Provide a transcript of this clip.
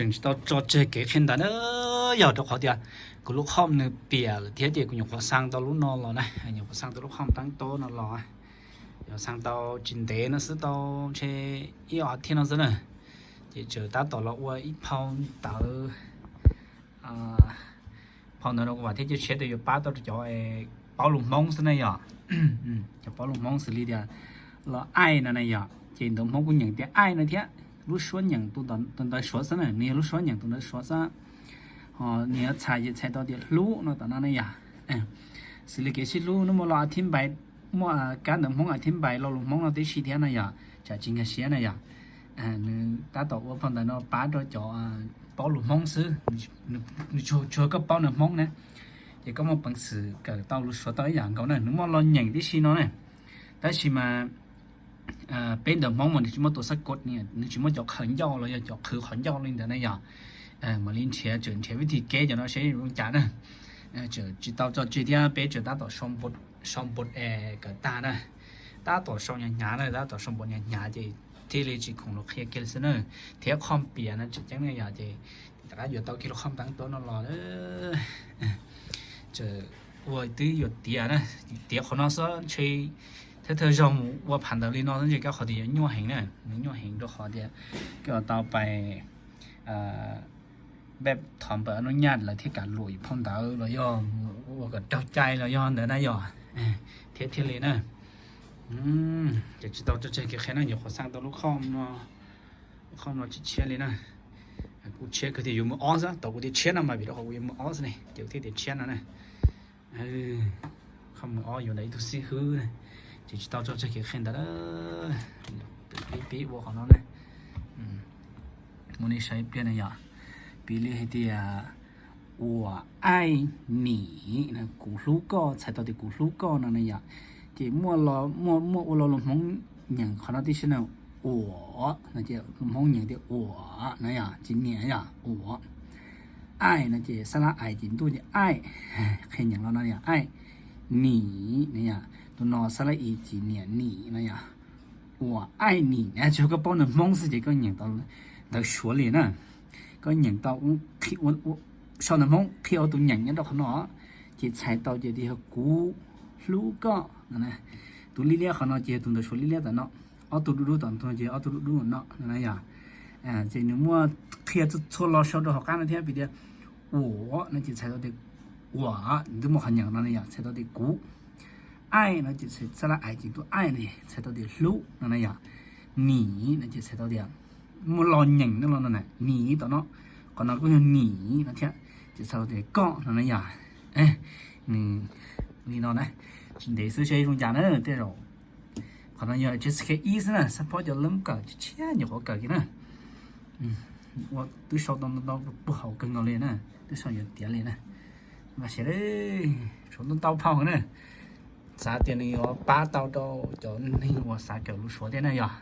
Tseem tsis tau tso tseg kev qhia ntawv na, yog rau qhov tias kuv lub khom nws piam lawm thiab ces kuv nyuam qhuav xaa tau lub no los na, nyuam qhuav xaa tau lub khom tab tob no los, yog xaa tau tsis ntev no xwb, tau ntshe ib ob thiv no xwb na, ces tseem tab tom los ua ib phau ntawv. Phau ntawv no kuv vam thiab cia siab tias yuav pab tau rau cov paub lus Hmoob xwb na yom. Cov paub lus Hmoob xws li tias los aij no na yom, ces ntawv Hmoob kuj nyeem tias aij no thiab, lub suab nyeem tus ntawd suav xwb na, nws yog lub suab nyeem tus ntawd suav xwb. Ho nws yuav txhais ces txhais tau tias hlub no tom no na yom. Xws li kev sib hlub, hnub muaj los a thib npais, muaj kab ntawv Hmoob a thib npais lo lus Hmoob no tib si thiab na yom, tsam tsis nkag siab na yom. Nws tab tom ua phau ntawv no pab rau cov paub lus Hmoob xwb, nws tsuas koj paub ntawv Hmoob na, ces koj muaj peev xwm kawm tau lus suav tau ib yam nkaus na. Nws muaj lo nyeem tib si no na, tab sis mas peb ntawv Hmoob mas nws tsis muaj tus xab kot, nws tsis muaj cov qhawv ncauj los yog cov qhwv qhov ncauj li ntawd na yom. Mam li nrhiav, tseem nrhiav vib thib kev cov no seb zoo cas na. Tseem tsis tau tso tseg thiab, peb tseem tab tom sau npos es kawm tag na, tab tom sau hnyav hnyav na, tab tom sau npos hnyav hnyav ces thiaj li tsis khoom los qhia kiag li xwb na. Thiab khom piam no tseem ceeb na yom, ces rov qab yuav tau kiag lub khom tab tob no los. Tseem ua twb yuav tiav na, tiav qhov no xwb ntshe thawj thawj zaug mus ua phau ntawv li no xwb ntshe koj qhov tias yuav nyuaj heev na, nws nyuaj heev rau qhov tias koj tau pais npaj thov npawm a nub nyaj lawv thiaj kam luam yus phau ntawv los yog ua kom raug cai los yog ntawd na yom. Thiab thiaj li na, ces tsis tau tso tseg kev qhia na, nyuam qhuav xaa tau lub khom no, lub khom no tshiab tshiab li na. Kuv tshiab kawg tias yuav mus ob xwb, tau kuv tias tshiab no mas vim rau qhov kuv yuav mus ob xwb ne, ces kuv thiaj tias tshiab no na. Khom mus ob yuav ntawm ib tug xib hwb na, ces tsis tau tso tseg kev qhia ntawd. Pib pib ua qhov no na, mus nej saib ib pliag na yom. Piv li hais tias uas aij nim, kuv hlub koj, txhais tau tias kuv hlub koj no na yom. Ces muaj, muaj ua lo lus Hmoob nyeem qhov no tib si na, uas no ces lus Hmoob nyeem tias uas na yom, tsis niam yom, uas. Aij no ces xab lab ais ces ntuj ces aij, qhia nyeem los no yom, aij nim na yom. Tus no xab lab i ces niam nim na yom. Uas aij nim na, tsis yog koj paub ntawv Hmoob xwb ces koj nyeem tau ntawv suav li na. Koj nyeem tau, sau ntawv Hmoob qhia ua tus nyeem nyob rau qhov no, ces txhais tau ces tias yog kuv hlub koj no. Tus liab liab qhov no ces yog tus ntawv suav liab liab tom no, ob tug dub dub tom no ces ob tug dub dub no no na yom. Ces nws muaj qhia txhua lo sau rau hauv qab no thiab, piv tias uas no ces txhais tau tias uas, nws twb muaj qhov nyeem no na yom, txhais tau tias kuv. Aij no ces xab lab ais ces ntuj aij no txhais tau tias hlub no na yom. Nim no ces txhais tau tias muaj lo nyeem no los no na, nim tom no, qhov no kuj yog nim no thiab, ces txhais tau tias koj no na yom. Nws li no na, tsis ntev xwb seb zoo cas na, tej zaum qhov no yog J S K ib xwb na, xab phob cov lab kawm tshiab nyuam qhuav kawm kiag na. Ua twb sau tau ntau puag hauv kawg nkaus li na, twb sau yuav tiav li na. Mas xyov, suav ntau ntau phau na, xav tias nws yuav pab tau rau cov neeg uas xav kawm lus suav thiab na yom.